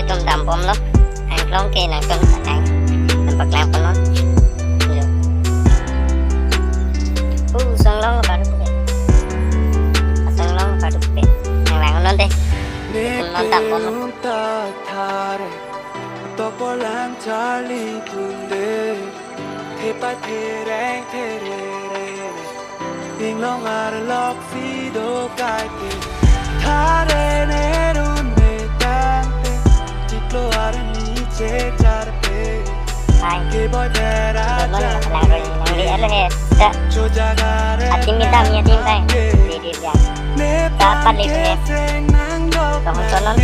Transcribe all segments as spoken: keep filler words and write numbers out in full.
Nangtum dambomlo. Angklong ke nangtum nang, nang paklang ponnon. Yo. Uh, song long baru ke. Song long baru ke. Nang langnon dei. Nangtum non dambomlo. Topolang charli tunde. Thepai thereng therere. Inglong arlok si do kaike. Thare nerun metangte. Chiklo arni che charte. Hai. Ke boy dera. Nang roi nang di alo he. Da. Cho jagare. Atim kita mi atim tai. Di di ya. Dapat di he. Kamu sonon.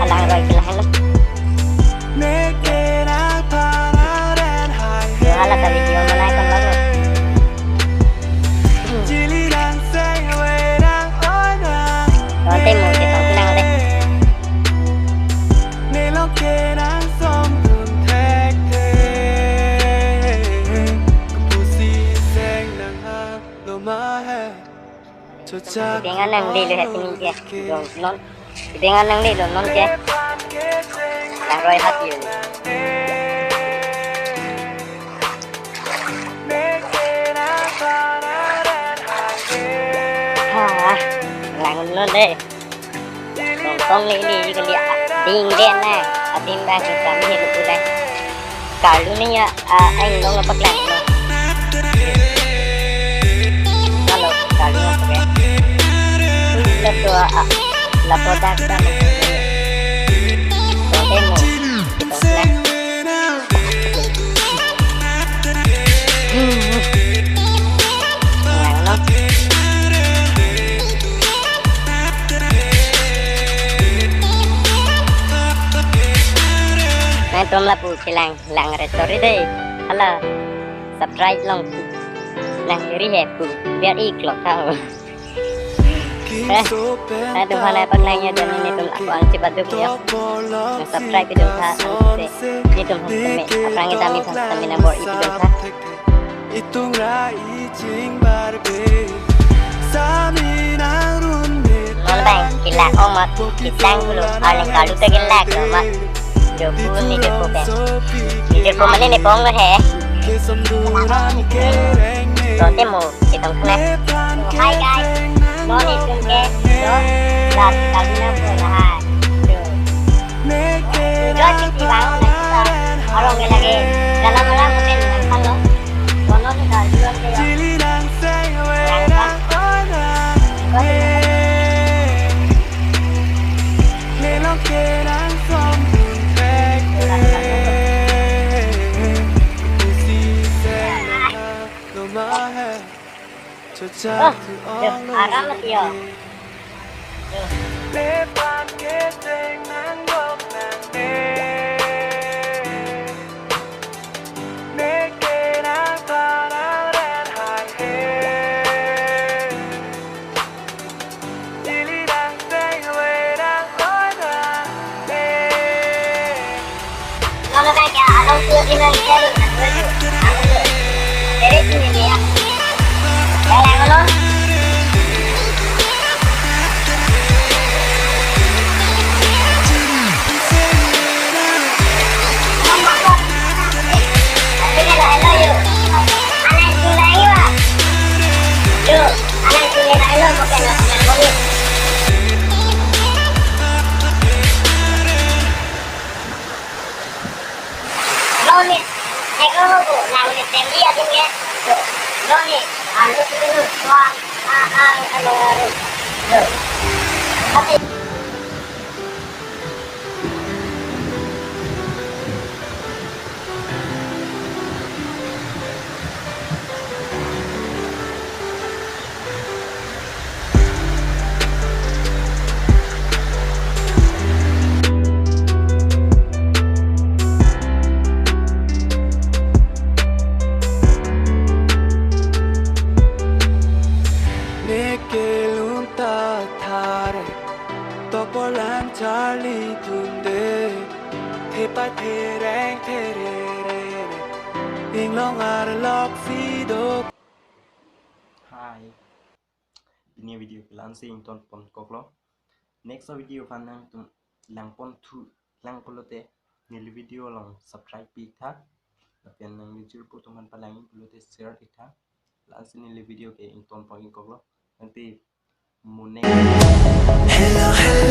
Alang roi kilah lo. Yo, hala ta video manai kon lo. Ronte mo ke tong pinang dei. Dengan nang di lo he sini ke. Ron non. Dengan nang di lo non ke. Nang roi hat yo. Ha, langnon dei. Tong tong li li kali, ah, ding dei na. Adim bang kita mi hidup udah. Kalu ni ya, ah, ain dong apa klan? Halo, kalu apa klan? Lapu, ah, lapu dak dak. Tong temo. Kita udah. Nangtum lapu kelang lang re sorry dei. Hala subscribe long. Nang ri he pu. Biar ik long tau. Eh, nangtum aphan nang paklangji ajoine nelitum ako-an si paduk yo. Nang subscribe pidun tha, ansi nelitum aphan tame aphrang kita mi tha tame nang bor-i pidun tha. Itung ra iching barbe. Sami nang run me. Non bang, kelak ong mat, kitang pulo, arni kalu ta kelak lo mat. Jopu ni jopu ke. Jopu mane ne pong lo he. Ronte mo. Kitong kena. Hi guys, non itum ke, do, rat kalina pura hai. Do. Do chiti bang na kita. Arong ke lagi. Dalam malam mungkin kalau kono kita jual ke ya. Orang kan. Oh, duh, aram mati yo. Duh. Neke lun ta thare, topolang charli tunde, thepai thereng therere, inglong arlok si do. Hi. Pini video ke la-ansi ington pon koklo. Next video aphan nangtum langpon thu lang pulote neli video along subscribe pi tha. Lapen nangli jirpo atum aphan palang pulote share pi tha. Lasi neli video ke ington pon ingkoklo. Nanti mo next. Hello, hello.